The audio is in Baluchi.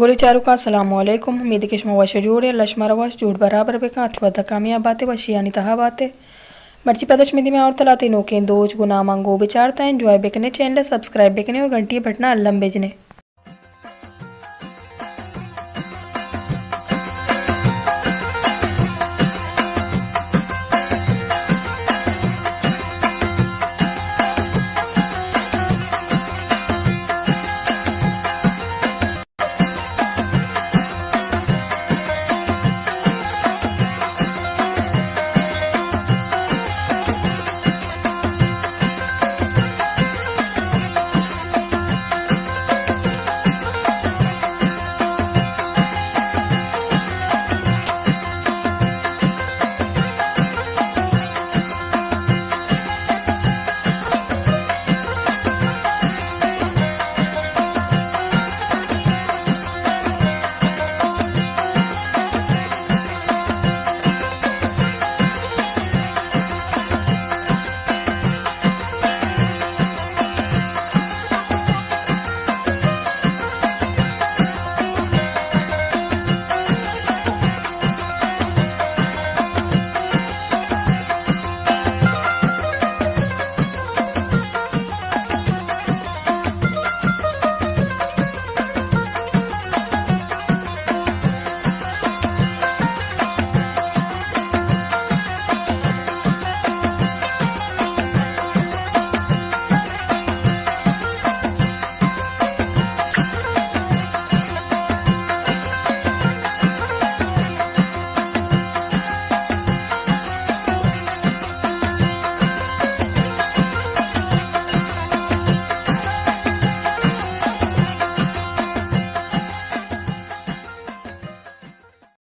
گلیں چاروکاں، السلام علیکم۔ امید کہ شما وش ءُ جوڑ ئے، اللہ شمارا وش جوڑ برابر بکن، ہرچ وھدا کامیاب بات ئے، وشیانی تہا بات ئے۔ مرچی پدا شمے دیما آورتہ لہتیں نوکیں دوچ، گوں ناماں گوں بچارتہ، انجوائے بکن ئے، چینل ءَ سبسکرائب بکن ئے اور گھنٹی ءِ بٹن ءَ الم بجن ئے۔